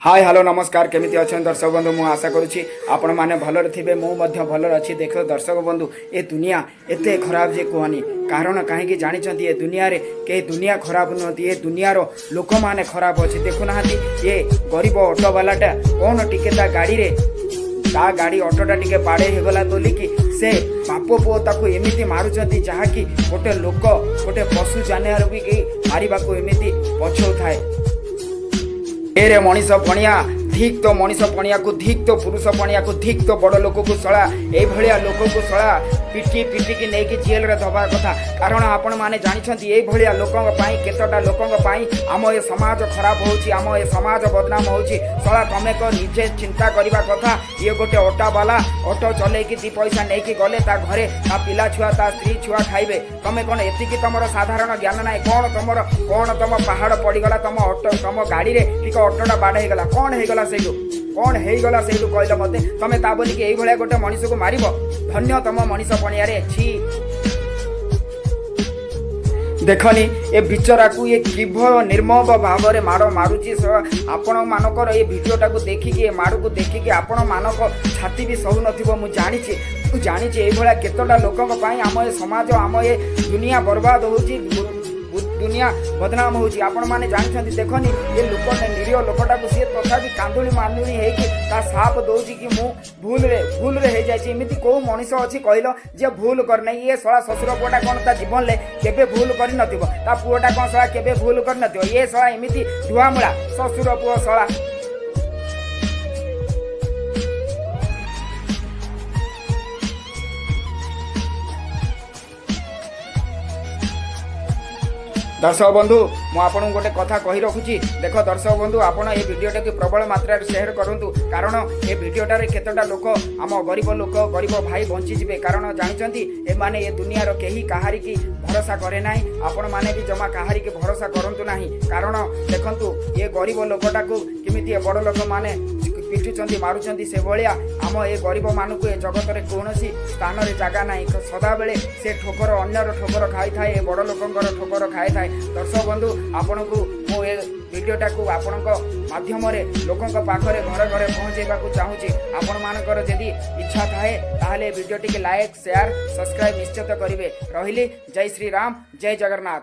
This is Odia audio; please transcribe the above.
ହାଇ, ହ୍ୟାଲୋ, ନମସ୍କାର। କେମିତି ଅଛନ୍ତି ଦର୍ଶକ ବନ୍ଧୁ? ମୁଁ ଆଶା କରୁଛି ଆପଣମାନେ ଭଲରେ ଥିବେ। ମୁଁ ମଧ୍ୟ ଭଲରେ ଅଛି। ଦେଖ ଦର୍ଶକ ବନ୍ଧୁ, ଏ ଦୁନିଆ ଏତେ ଖରାପ ଯେ କୁହନି। କାରଣ କାହିଁକି ଜାଣିଛନ୍ତି? ଏ ଦୁନିଆରେ କେହି ଦୁନିଆ ଖରାପ ନୁହନ୍ତି, ଏ ଦୁନିଆର ଲୋକମାନେ ଖରାପ ଅଛି। ଦେଖୁନାହାନ୍ତି, ଏ ଗରିବ ଅଟୋବାଲାଟା କ'ଣ ଟିକେ ତା ଗାଡ଼ିରେ, ତା ଗାଡ଼ି ଅଟୋଟା ଟିକେ ବାଡ଼େଇ ହେଇଗଲା ବୋଲିକି ସେ ବାପ ପୁଅ ତାକୁ ଏମିତି ମାରୁଛନ୍ତି, ଯାହାକି ଗୋଟେ ଲୋକ ଗୋଟେ ପଶୁ ଜାନୁଆର ବି କେହି ମାରିବାକୁ ଏମିତି ପଛଉଥାଏ। ଏରେ ମଣିଷ ପଣିଆ, ଧିକ୍ ତ ମଣିଷ ପଣିଆକୁ, ଧିକ୍ ତ ପୁରୁଷ ପଣିଆକୁ, ଧିକ୍ ତ ବଡ଼ ଲୋକକୁ। ଶଳା ଏଇଭଳିଆ ଲୋକକୁ ଶଳା ପିଟି ପିଟିକି ନେଇକି ଜେଲରେ ଦବା କଥା। କାରଣ ଆପଣମାନେ ଜାଣିଛନ୍ତି, ଏଇଭଳିଆ ଲୋକଙ୍କ ପାଇଁ, କେତେଟା ଲୋକଙ୍କ ପାଇଁ ଆମ ଏ ସମାଜ ଖରାପ ହେଉଛି, ଆମ ଏ ସମାଜ ବଦନାମ ହେଉଛି। ଶଳା ତମେ ତ ନିଜେ ଚିନ୍ତା କରିବା କଥା, ଇଏ ଗୋଟେ ଅଟୋବାଲା, ଅଟୋ ଚଲେଇକି ଦି ପଇସା ନେଇକି ଗଲେ ତା ଘରେ ତା ପିଲା ଛୁଆ, ତା ସ୍ତ୍ରୀ ଛୁଆ ଖାଇବେ। ତମେ କ'ଣ ଏତିକି ତମର ସାଧାରଣ ଜ୍ଞାନ ନାହିଁ? କ'ଣ ତମର, କ'ଣ ତମ ପାହାଡ଼ ପଡ଼ିଗଲା? ତମ ଅଟୋ, ତମ ଗାଡ଼ିରେ ଟିକେ ଅଟୋଟା ବାଡ଼ ହେଇଗଲା, କ'ଣ ହେଇଗଲା ସେଇଠୁ? କ'ଣ ହେଇଗଲା ସେଇଠୁ କହିଲ ମତେ? ତମେ ତା ବୋଲିକି ଏଇଭଳିଆ ଗୋଟେ ମଣିଷକୁ ମାରିବ? ଧନ୍ୟ ତମ ମଣିଷ ପଣିଆରେ, ଛି। ଦେଖନି, ଏ ବିଚରାକୁ ଏ କିଭଳି ନିର୍ମମ ଭାବରେ ମାଡ଼ ମାରୁଛି। ଆପଣମାନଙ୍କର ଏ ଭିଡ଼ିଓଟାକୁ ଦେଖିକି, ଏ ମାଡ଼କୁ ଦେଖିକି ଆପଣମାନଙ୍କ ଛାତି ବି ସହୁନଥିବ। ମୁଁ ଜାଣିଛି, ମୁଁ ଜାଣିଛି, ଏଇଭଳିଆ କେତେଟା ଲୋକଙ୍କ ପାଇଁ ଆମ ଏ ସମାଜ, ଆମ ଏ ଦୁନିଆ ବର୍ବାଦ ହେଉଛି, ଦୁନିଆ ବଦନାମ ହେଉଛି। ଆପଣମାନେ ଜାଣିଛନ୍ତି। ଦେଖନି, ଏ ଲୋକ, ନିରୀହ ଲୋକଟାକୁ ସିଏ ତଥାପି କାନ୍ଦୁଣି ମାନ୍ଦୁଣି ହେଇକି ତା ସାପ ଦଉଛି କି ମୁଁ ଭୁଲରେ ହେଇଯାଇଛି। ଏମିତି କୋଉ ମଣିଷ ଅଛି କହିଲ, ଯିଏ ଭୁଲ କରିନାହିଁ? ଇଏ ଶଳା ଶ୍ୱଶୁର ପୁଅଟା କ'ଣ ତା ଜୀବନରେ କେବେ ଭୁଲ କରିନଥିବ? ତା ପୁଅଟା କ'ଣ ଶଳା କେବେ ଭୁଲ କରିନଥିବ? ଇଏ ଶଳା ଏମିତି ଧୁଆମୂଳା ଶ୍ୱଶୁର ପୁଅ ଶଳା। ଦର୍ଶକ ବନ୍ଧୁ, ମୁଁ ଆପଣଙ୍କୁ ଗୋଟେ କଥା କହି ରଖୁଛି। ଦେଖ ଦର୍ଶକ ବନ୍ଧୁ, ଆପଣ ଏ ଭିଡ଼ିଓଟାକୁ ପ୍ରବଳ ମାତ୍ରାରେ ସେୟାର କରନ୍ତୁ। କାରଣ ଏ ଭିଡ଼ିଓଟାରେ କେତେଟା ଲୋକ, ଆମ ଗରିବ ଲୋକ, ଗରିବ ଭାଇ ବଞ୍ଚିଯିବେ। କାରଣ ଜାଣିଛନ୍ତି, ଏମାନେ ଏ ଦୁନିଆର କେହି କାହାରିକି ଭରସା କରେ ନାହିଁ। ଆପଣମାନେ ବି ଜମା କାହାରିକି ଭରସା କରନ୍ତୁ ନାହିଁ। କାରଣ ଦେଖନ୍ତୁ, ଏ ଗରିବ ଲୋକଟାକୁ କେମିତି ଏ ବଡ଼ ଲୋକମାନେ ପିଟୁଛନ୍ତି, ମାରୁଛନ୍ତି, ସେଭଳିଆ ଆମ ଏ ଗରିବମାନଙ୍କୁ ଏ ଜଗତରେ କୌଣସି ସ୍ଥାନରେ ଜାଗା ନାହିଁ। ସଦାବେଳେ ସେ ଠୋକର, ଅନ୍ୟର ଠୋକର ଖାଇଥାଏ, ଏ ବଡ଼ ଲୋକଙ୍କର ଠୋକର ଖାଇଥାଏ। ଦର୍ଶକ ବନ୍ଧୁ, ଆପଣଙ୍କୁ ମୁଁ ଏ ଭିଡ଼ିଓଟାକୁ ଆପଣଙ୍କ ମାଧ୍ୟମରେ ଲୋକଙ୍କ ପାଖରେ ଘରେ ଘରେ ପହଞ୍ଚାଇବାକୁ ଚାହୁଁଛି। ଆପଣମାନଙ୍କର ଯଦି ଇଚ୍ଛା ଥାଏ, ତାହେଲେ ଏ ଭିଡ଼ିଓଟିକି ଲାଇକ୍, ସେୟାର, ସବସ୍କ୍ରାଇବ୍ ନିଶ୍ଚିତ କରିବେ। ରହିଲି। ଜୟ ଶ୍ରୀରାମ, ଜୟ ଜଗନ୍ନାଥ।